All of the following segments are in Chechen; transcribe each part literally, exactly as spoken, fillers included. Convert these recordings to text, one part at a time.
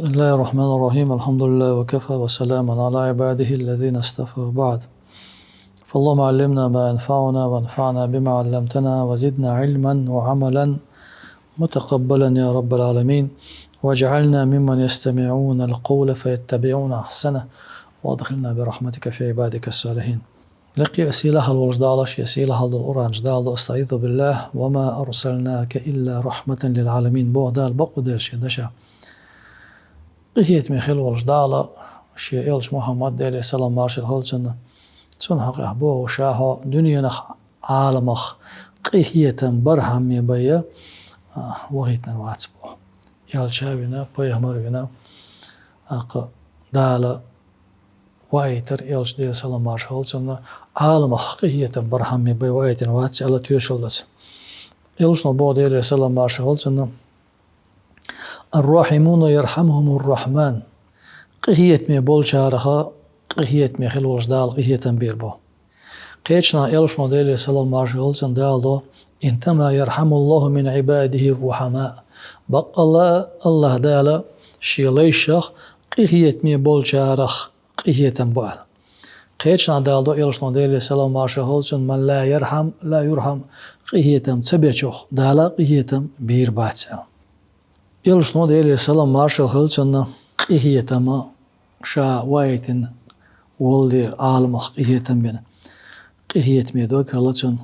بسم الله الرحمن الرحيم. الحمد لله وكفى وسلام على عباده الذين اصطفى وبعد. فاللهم علمنا ما ينفعنا وانفعنا بما علمتنا وزدنا علما وعملا متقبلا يا رب العالمين. واجعلنا ممن يستمعون القول فيتبعون أحسنه. وأدخلنا برحمتك في عبادك الصالحين. Лекхе а сийлахьа волчу Дала шен сийлахьалла долу Къуръан чу Дала до: أستعيذ بالله وما أرسلناك إلا رحمة للعالمين. Боху Дала бакъ а делла шен дашехь. Къинхетаме хилла волчу Дала шен элча Мухьаммад, Делера салам маршалла хуьлда цунна, цунна хьокъехь боху, ша хьо дуьненах, Ӏаламах къинхетам бархьамме байа, а, вахийтинарг вац боху. Элча а вина, пайхамар а вина, тӀаккха Дала ваийтар элча, Делера салам маршалла хуьлда цунна, Ӏаламах къинхетам бархьамме байа ваийтина вац аьлла тоьшалла до цо. Элчано боху, Делера салам маршалла хуьлда цунна: الراحمون يرحمهم الرحمن. Къинхетаме болчараха къинхетаме хилла волчу Дала къинхетам бийр бу. Кхечанхьа элчано, Делера салам маршалла хуьлда цунна, Дала до: إنما يرحم الله من عباده الرحماء. Баккъалла а АллахӀ Дала шен лайшах къинхетаме болчарах къинхетам бу аьлла. Кхечанхьа Дала до элчано, Делера салам маршалла хуьлда цунна: من لا يرحم لا يرحم. Къинхетам ца бечух Дала къинхетам бийр бац аьлла. Элчано, Делера салам маршалла хуьлда цунна, къинхетама ша ваийтина воллера Ӏаламах къинхетам бина. Къинхетаме дог хилла цунна,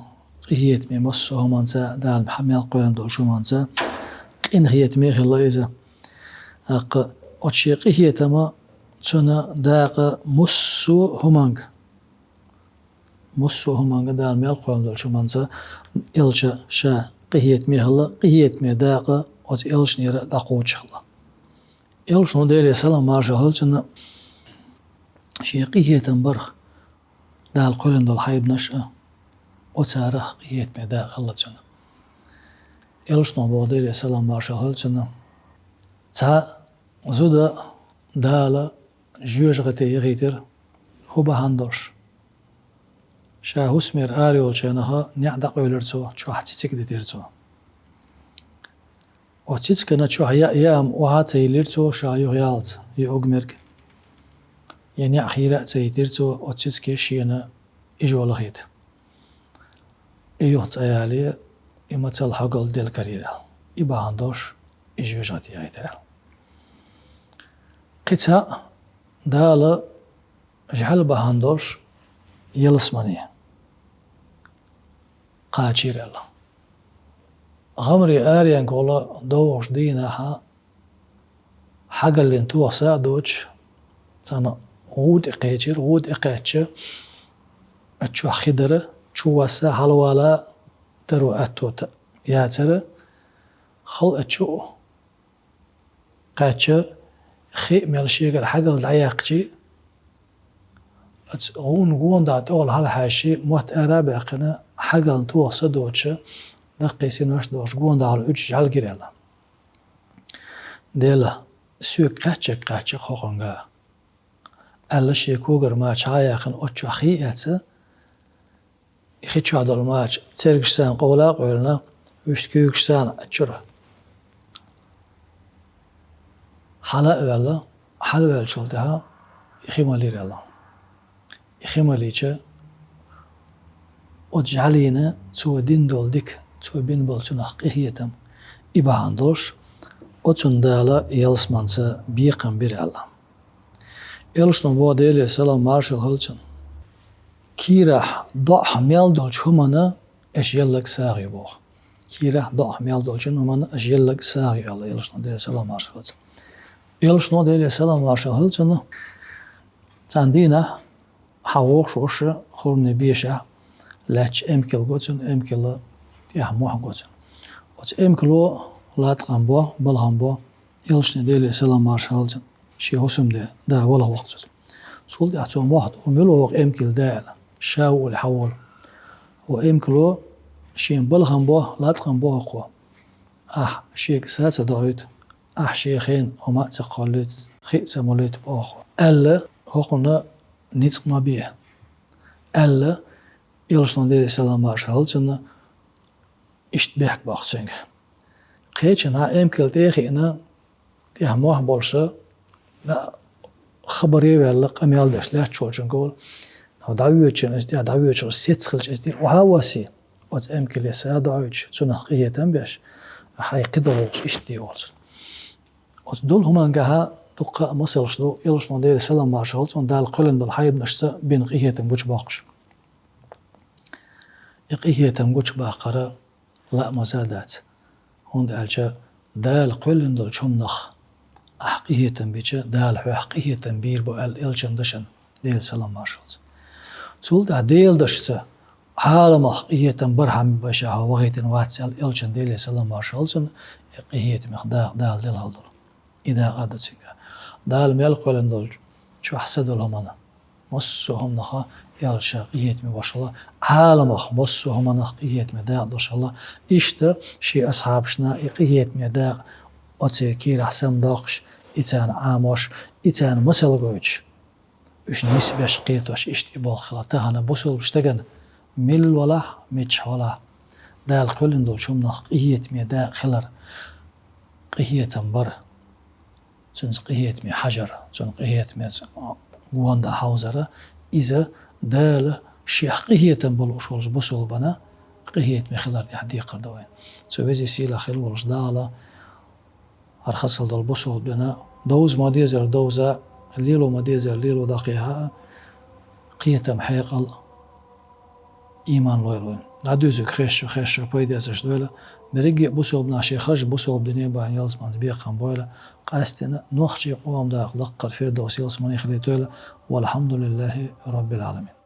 къинхетаме массо а хӀуманца, Дала хьа мел кхоьллина долчу хӀуманца, къинхетаме хилла иза. ТӀаккха оцу шен къинхетама цунна дакъа массо а хӀуманга, массо а хӀуманга, Дала мел кхоьллина долчу хӀуманца элча ша къинхетаме хилла, къинхетаме дакъа оцу элчанера дӀакхочуш хилла. Элчано, Делера салам маршалла хуьлда цунна, шен къинхетам барх Дала кхоьллина долу хьайбанаш а, оцарах къинхетаме дакъа хилла цунна. Элчано боху, Делера салам маршалла хуьлда цунна: цхьа зуда Дала жоьжахате яхийтира, хӀун бахьана долуш? Ша хӀусамера ара йолчу хенахь неӀ дӀакъевлира цо, чохь цициг дитира цо. Оцу цицигана чохь яа яам охьа а ца йиллира цо ша юхаяллалц, я угмерг, я неӀ хийра а ца йитира цо оцу цициган шена ижо лахийта. И юха цӀа яле, и мацалла хьогалла делкарийра аьлла. И бахьана долуш и жоьжахате яхийтира аьлла. Кхин цхьаъ Дала жӀаьла бахьана долуш ялсамане кхачийра аьлла. ГӀамаре аренга гӀула довхачу дийнахьа хьагаллин тоха са а доцуш, цхьана гӀуда тӀе кхечира, гӀуда тӀе кхаьчча, оцу чохь хи дара, чу васса, хьалавала таро аьтто та-, яцара, хала а чу кхаьчча, хи а мел шегара хьагалла дӀаяьккхича, оцу гӀунна гонаха тӀехула хьалахьаьжча, мотт ара а баьккхина, хьагаллин тоха са доцуша, даккхий синош а доцуш, гонаха уьдуш жӀаьла гира аьлла. Дела, соьга кхаьчча-кхаьчча хӀокхунга, аьлла, шен когара мача хьа а яьккхина, оцу чохь хи а эцна, и хи чохь долу мача цергаш санна къовла а къевлина, вуьшта куьйгаш санна Ӏачура. Хьала а ваьлла, хьалаваьллачул тӀаьхьа и хи малийра аьлла. И хи малийча, оцу жӀаьлина цо дина долу дика, цо бина болу цунах къинхетам, и бахьана долуш, оцунна Дала ялсаманца бекхам бира аьлла. Элчано боху, Делера салам маршалла хуьлда цунна: кийрахь доӀахь мел долчу хӀуманна аша елларг сагӀа ю боху. Кийрахь доӀахь мел долчу хӀуманна аша елларг сагӀа ю аьлла Элчано, Делера салам маршалла хуьлда цунна. Элчано, Делера салам маршалла хуьлда цунна, цхьана дийнахь хьан вохуш волуш, хурманийн бешахь лаьтташ эмкал го цунна, эмкалан тӀехь мохь го цунна. Оцу эмкало латкъам бо, балхам бо, Элчане, Делера салам маршалла хуьлда цунна, шен хӀусамде, да, валха ваккха цо. Цул тӀаьхьа цо мохь ду, хӀун мила ву хӀокху эмкалан да аьлла, ша вуале хьан волу. ХӀокху эмкало шена балхам бо, латкъам бо хӀокхо. Ахь шега са а ца доуьйту, ахь шен хенахь хӀума а ца кхоллуьйту, хи а ца молуьйту боху хӀокхо, аьлла, хӀокхунна ницкъ ма бе, аьлла, Элчано, Делера салам маршалла хуьлда цунна, иштта бехк боккху цуьнга. Кхечанхьа эмкал тӀе а хиъна, тӀехь мохь болуша, Ла хабаре ваьлла, къамел деш лаьтташ волчунга олу: «Хьо дӀавоьдучун иза тӀе, дӀавоьдуш сецна хилча иза тӀера охьа а воссий, оцу эмкале сагӀа доуьйтуш, цунах къинхетам беш, хьайн кхидолу гӀуллакхаш иштта де», олу цунна. Оцу долу хӀумангахьа дуккха а масалш ду, элчано, Делера салам-маршалла хуьлда цунна, Дала кхоьллина долу хьайбанашца бина къинхетам гучубоккхуш. И къинхетам гучубаккхар лаамаза дац. ХӀунда аьлча Дала кхоьллина долчу хӀуманах ахь къинхетам бича, Дала хьох къинхетам бийр бу аьлла элчан дашна, Делера салам-маршалла хуьлда цунна. Цул тӀаьхьа Делан дашца Ӏаламах къинхетам бархьама беш хьо вахийтина вац аьлла элчан, Делера салам-маршалла хуьлда цунна, и къинхетамех дакъа Дала делла хьал долу. И дакъа а ду цуьнга. Дала мел кхоьллина долчу чохь са долу хӀуманах, массо а хӀуманах элча къинхетаме беш хилла, Ӏаламах массо а хӀуманах къинхетаме дакъа долуш хилла. Иштта шен асхьабашна и къинхетаме дакъа оцу кийрахь самадоккхуш, и царна Ӏамош, и царна масал гойтуш, уьш нисбеш, кхетош, иштта и болх хилла. Тахана бусалба стагана милла валахь, мичахь валахь, Дала кхоьллина долчу хӀуманах къинхетаме дакъа хилар, къинхетам бар, цуьнца къинхетаме хьажар, цунна къинхетамеца гонаха хьовзар, иза Дала шех къинхетам бан лууш волчу бусалбана къинхетаме хилар тӀехь декхар ду вайна. Цу веза-сийлахь хилла волчу Дала хӀара хазахетта долу бусалба дин довза ма-деззара довза, лело ма-деззара лело дӀакхехьа, кхетам, хьекъал, иман лойла вайна. ДӀадуьйцург хезча, хезча пайда эцарш дойла. Берриге а бусалба нах шайн хазачу бусалба дине бахьана ялсаманица бекхам бойла. Къаьсттина нохчийн къоман дакъа лаккхара Фирдовс ялсамани хилийтойла. Валхьамдулиллахьи Роббил Ӏаламин.